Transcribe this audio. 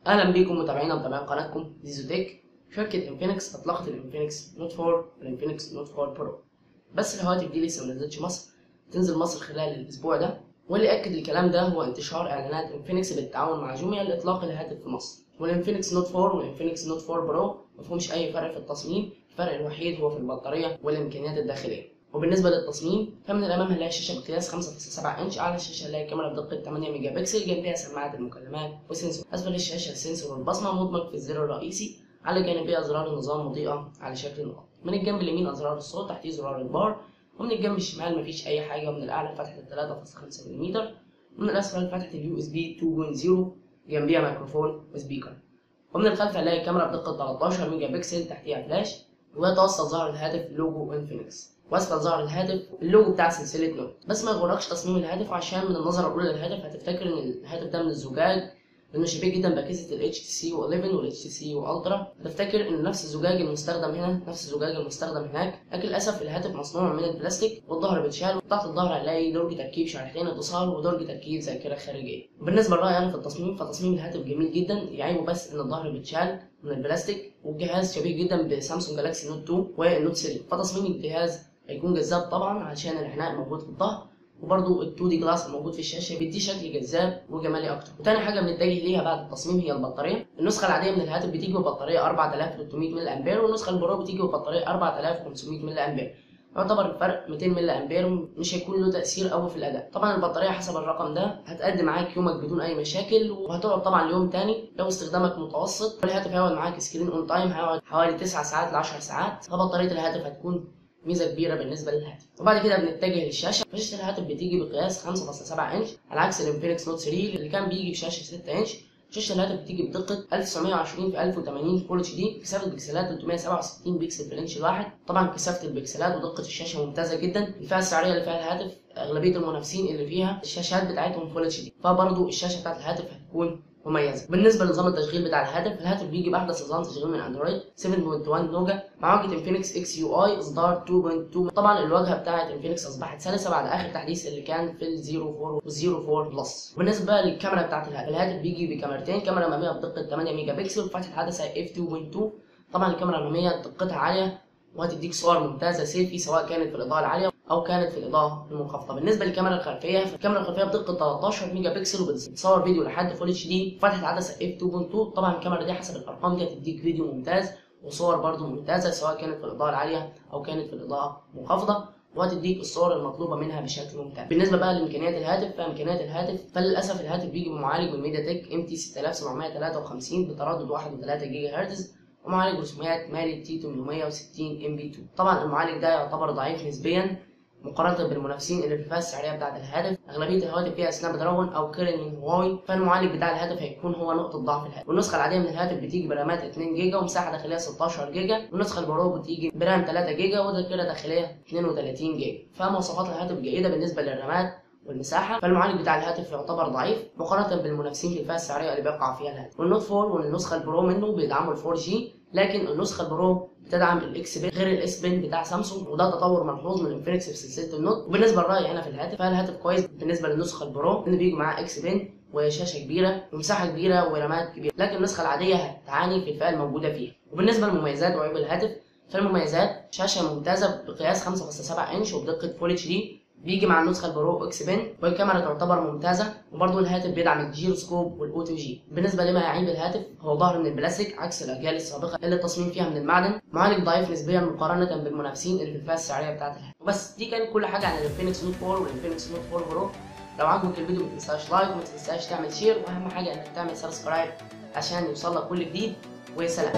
اهلا بيكم متابعينا ومتابعين قناتكم زيزو تك. شركة انفينكس اطلقت الانفينكس نوت 4 والانفينكس نوت 4 برو، بس الهواتف دي لسه ما نزلتش مصر، تنزل مصر خلال الاسبوع ده. واللي اكد الكلام ده هو انتشار اعلانات انفينكس بالتعاون مع جوميا لاطلاق الهاتف في مصر. والانفينكس نوت 4 والانفينكس نوت 4 برو مفهومش اي فرق في التصميم، الفرق الوحيد هو في البطارية والامكانيات الداخلية. وبالنسبة للتصميم فمن الامام هنلاقي شاشة بقياس 5.7 انش، على الشاشة هنلاقي كاميرا بدقة 8 ميجا بكسل، جنبها سماعه المكالمات و sensor. اسفل الشاشة sensor البصمة مدمج في الزر الرئيسي، على جانبيه ازرار النظام مضيئة على شكل نقط. من الجنب اليمين ازرار الصوت، تحتيه زرار ال power، ومن الجنب الشمال مفيش اي حاجة. ومن الاعلى فتحه 3.5 ملم، ومن الاسفل فتحه ال USB 2.0، جنبيها ميكروفون و speaker. ومن الخلف هنلاقي كاميرا بدقة 13 ميجا بكسل، تحتيها فلاش، ويتوسط ظهر الهاتف لوجو انفينكس، واسفل ظهر الهاتف اللوجو بتاع سلسلة نوت. بس ما يغركش تصميم الهاتف، عشان من النظرة الاولى للهاتف هتفتكر ان الهاتف ده من الزجاج، لانه شبيه جدا باجهزه ال HTC U 11 وال HTC U Ultra. هتفتكر ان نفس الزجاج المستخدم هنا نفس الزجاج المستخدم هناك، لكن للاسف الهاتف مصنوع من البلاستيك، والظهر بيتشال، وتحت الظهر هنلاقي درج تركيب شريحتين اتصال ودرج تركيب ذاكره خارجية. وبالنسبة لرايي انا في التصميم، فتصميم الهاتف جميل جدا، يعيبه بس ان الظهر بيتشال من البلاستيك، والجهاز شبيه جدا بسامسونج جالاكسي نوت 2 والنوت 3، فتصميم الجهاز هيكون جذاب طبعا عشان العناء موجود في الظهر، وبرده ال 2D glass الموجود في الشاشة بيديه شكل جذاب وجمالي اكتر. وتاني حاجة بنتجه ليها بعد التصميم هي البطارية. النسخة العادية من الهاتف بتيجي ببطاريه 4300 ملي امبير، والنسخة ال Pro بتيجي ببطاريه 4500 ملي امبير. يعتبر الفرق 200 ملي امبير، مش هيكون له تاثير قوي في الاداء. طبعا البطارية حسب الرقم ده هتقدم معاك يومك بدون اي مشاكل، وهتقعد طبعا ليوم تاني لو استخدامك متوسط. والهاتف هيقعد معاك screen on time هيقعد حوالي 9 ساعات ل 10 ساعات، فبطاريه الهاتف هتكون ميزة كبيرة بالنسبة للهاتف. وبعد كده بنتجه للشاشه. شاشة الهاتف بتيجي بقياس 5.7 انش، على عكس الانفينكس نوت 3 اللي كان بيجي بشاشة 6 انش. شاشة الهاتف بتيجي بدقة 1920 في 1080 full HD، كثافة بكسلات 367 بكسل في الانش الواحد. طبعا كثافة البكسلات ودقة الشاشة ممتازة جدا. الفئة السعرية اللي فيها الهاتف اغلبية المنافسين اللي فيها الشاشات بتاعتهم full HD، فبرضه الشاشة بتاعت الهاتف هتكون مميزة. بالنسبة لنظام التشغيل بتاع الهاتف، الهاتف بيجي باحدث نظام تشغيل من اندرويد 7.1 نوجا مع واجهه انفينكس XUI اصدار 2.2. طبعا الواجهة بتاعه انفينكس اصبحت سلسه بعد اخر تحديث اللي كان في ال 04 وال 04 Plus. بالنسبة للكاميرا بتاعه الهاتف، الهاتف بيجي بكاميرتين، كاميرا امامية بدقة 8 ميجا بكسل وفتحه عدسة F 2.2. طبعا الكاميرا الامامية دقتها عالية وهتديك صور ممتازة سيلفي، سواء كانت في الاضاءة العالية او كانت في الاضاءة المنخفضة. بالنسبة للكاميرا الخلفية، فالكاميرا الخلفية بدقة 13 ميجا بكسل وبتصور فيديو لحد full HD، فتحه عدسة F 2.2. طبعا الكاميرا دي حسب الارقام دي هتديك فيديو ممتاز وصور برده ممتازة، سواء كانت في الاضاءة العالية او كانت في الاضاءة المنخفضة، وهتديك الصور المطلوبة منها بشكل ممتاز. بالنسبة بقى لامكانيات الهاتف، فامكانيات الهاتف فللاسف الهاتف بيجي بمعالج من ميديا تك MT 6753 بتردد 1.3 جيجا هرتز، ومعالج رسوميات مالي T 860 MP 2. طبعا المعالج ده يعتبر ضعيف نسبيا مقارنة بالمنافسين اللي في الفئة السعرية بتاعه الهاتف. اغلبية الهواتف فيها سناب دراجون او كيرن من هواوي، فالمعالج بتاع الهاتف هيكون هو نقطة ضعف الهاتف. والنسخة العادية من الهاتف بتيجي برامات 2 جيجا ومساحة داخلية 16 جيجا، والنسخة ال Pro بتيجي ب RAM 3 جيجا وذاكره داخلية 32 جيجا. فمواصفات الهاتف جيدة بالنسبة للرامات والمساحة، فالمعالج بتاع الهاتف يعتبر ضعيف مقارنة بالمنافسين في الفئة السعرية اللي بيقع فيها الهاتف. والنوت 4 والنسخة ال Pro منه بيدعموا ال 4G، لكن النسخة ال Pro بتدعم ال X Pen غير ال S Pen بتاع سامسونج، وده تطور ملحوظ من انفينكس في سلسلة النوت. وبالنسبة لرايي انا في الهاتف، فالهاتف كويس بالنسبة للنسخه ال Pro، لان بيجي معاه X Pen وشاشه كبيرة ومساحة كبيرة ورامات كبيرة، لكن النسخة العادية هتعاني في الفئة الموجودة فيها. وبالنسبة للمميزات وعيوب الهاتف، فالمميزات شاشة ممتازة بقياس 5.7 انش وبدقه full HD، بيجي مع النسخة ال Pro X Pen، والكاميرا تعتبر ممتازة، وبرده الهاتف بيدعم ال gyroscope وال OTG. بالنسبة لما يعيب الهاتف، هو ظهر من البلاستيك عكس الاجيال السابقة اللي التصميم فيها من المعدن، معالج ضعيف نسبيا مقارنة بالمنافسين اللي في الفئة السعرية بتاعه الهاتف. وبس، دي كانت كل حاجة عن الانفينكس نوت 4 والانفينكس نوت 4 Pro. لو عجبك الفيديو ما تنساش like، وما تنساش تعمل share، واهم حاجة انك تعمل subscribe عشان يوصلك كل جديد. وسلام.